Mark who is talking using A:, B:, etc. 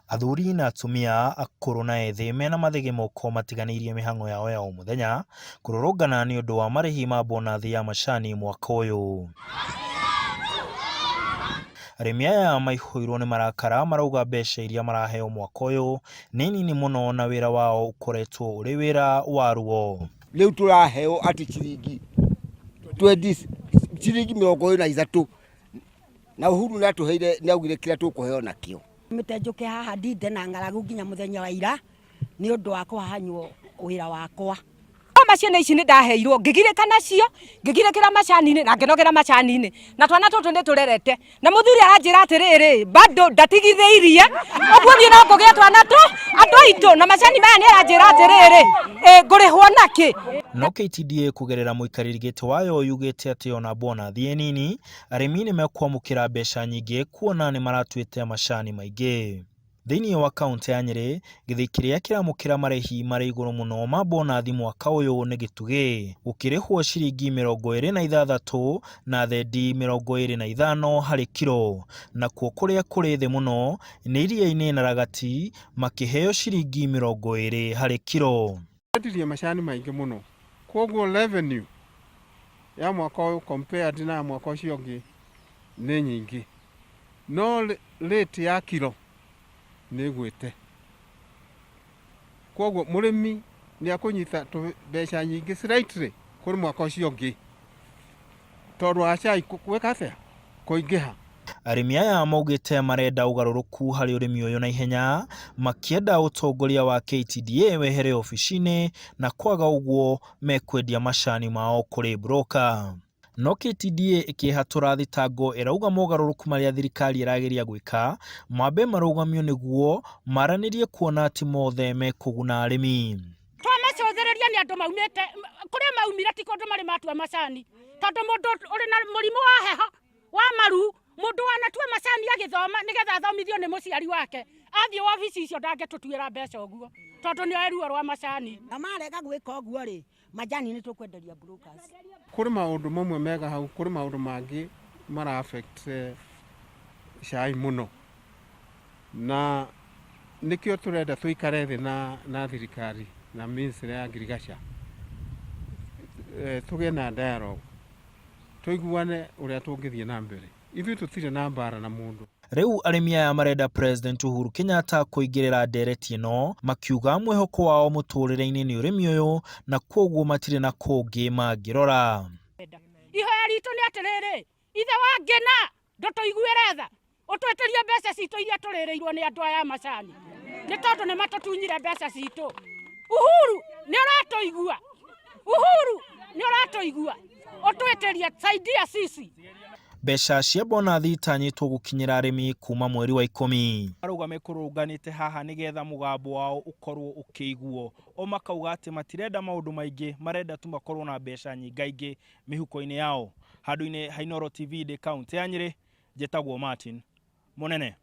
A: Athuri na atumia, akũrũ na ethĩ mena mathĩgĩ moko matiganĩirie mĩhang'o yao ya o mũthenya kũrũrũngana nĩ ũndũ wa marĩhi ma bonathi ya macani mwaka ũyũ. Arĩmi aya maihũirwo nĩ marakara marauga mbeca iria maraheo mwaka ũyũ nĩ nini mũno na wĩra wao ũkoretwo ũrĩ wĩra wa ruo.
B: Rĩu tũraheo atĩ ciringi 20, ciringi 23, na Uhuru nĩ atũheire, nĩ augire kĩrĩa tũkũheo nakĩo.
C: Mĩte njũke haha ndinde na ng'aragu nginya mũthenya wa ira nĩ ũndũ wa kũhahanywo wĩra wakwa.
D: No maciana ici nĩ ndaheirwo ngĩgirĩka nacio, ngĩgirĩkĩra macani-inĩ na ngĩnogera macani-inĩ, na twana tũtũ nĩ tũrerete, na mũthuri aranjĩra atĩrĩrĩ, bado ndatigithĩirie, ũguo niĩ no ngũgĩa twana tũ andũ aitũ, na macani maya nĩ aranjĩra atĩrĩrĩ, ĩ ngũrĩhwo nakĩ?
A: No KTDA kũgerera mũikarĩri gĩtĩ wayo yugĩte atĩ ona bonathi ĩ nini, arĩmi nĩ mekwamũkĩra mbeca nyingĩ kuona nĩ maratuĩte macani maingĩ. Thĩinĩ wa kaũntĩ ya Nyĩrĩ, gĩthĩi kĩrĩa kĩramũkĩra marĩhi marĩ igũrũ mũno ma bonathi mwaka ũyũ nĩ Gĩtugĩ, gũkĩrĩhwo ciringi 26 na thendi 25 harĩ kiro, nakuo kũrĩa kũrĩ thĩ mũno nĩ Iriainĩ na Ragati makĩheo ciringi 20 harĩ kiro.
E: Twendirie macani maingĩ mũno, kwoguo revenue ya mwaka ũyũ compared na ya mwaka ũcio ũngĩ nĩ nyingĩ, no rate ya kiro nĩ ĩgwĩte. Kwoguo mũrĩmi nĩ akũnyita mbeca nyingĩ slightly kũrĩ mwaka ũcio ũngĩ tondũ wa cai gwĩka atĩa? Kũingĩha.
A: Arĩmi aya maugĩte marenda ũgarũrũku harĩ ũrĩmi ũyũ na ihenya, makĩenda ũtongoria wa KTDA wehere obici-inĩ na kwaga ũguo mekwendia macani mao kũrĩ broker. No KTDA ĩkĩhatũra thitango ĩrauga mogarũrũku marĩa thirikari ĩrageria gwĩka mambe marũgamio nĩguo maranĩrie kuona ti mothe mekũguna arĩmi.
D: Twamacũthĩrĩria nĩ andũ maumĩte kũrĩa maumire, ti kũndũ marĩ matua macani, tondũ mũndũ ũrĩ na mũrimũ wa heho wa maru, mũndũ wanatua macani agĩthoma nĩgetha athomithio nĩ mũciari wake, athiĩ wabici icio ndangĩtũtuĩra mbeca ũguo tondũ nĩ oĩ ruo rwa macani.
C: Na marega gwĩka ũguo rĩ, majani nĩ tũkwenderia brokers.
E: Kũrĩ maũndũ mamwe mega hau, kũrĩ maũndũ mangĩ mara affect cai mũno, na nĩkĩo tũrenda tũikare thĩ na thirikari na ministry ya ngirigaca, tũgĩe na dialogue, tũiguane ũrĩa tũngĩthiĩ na mbere. Ithuĩ tũtirĩ na mbara na mũndũ.
A: Rĩu arĩmi aya marenda President Uhuru Kenyatta kũingĩrĩra ndereti ĩno, makiuga mwĩhoko wao mũtũrĩre-inĩ nĩ ũrĩmi ũyũ na kwoguo matirĩ na kũngĩ mangĩrora.
D: Ihoya ritũ nĩ atĩrĩrĩ, ithe wa Ngĩna, ndũtũiguĩre tha, ũtwĩtĩrie mbeca citũ iria tũrĩrĩirwo nĩ andũ aya a macani, nĩ tondũ nĩ matũtunyire mbeca citũ. Uhuru nĩ ũratũigua, Uhuru nĩ ũratũigua, ũtwĩtĩrie, saidia sisi.
A: Mbeca cia bonathi itanyĩtwo gũkinyĩra arĩmi kuma mweri wa 10. Marauga mekũrũnganĩte haha nĩgetha mũgambo wao ũkorwo ũkĩiguo. O makauga atĩ matirenda maũndũ maingĩ, marenda tu makorwo na mbeca nyingaingĩ mĩhuko-inĩ yao. Handũ-inĩ ha Inooro TV ndĩ kaũntĩ ya Nyĩrĩ, njĩtagwo Martin Mũnene.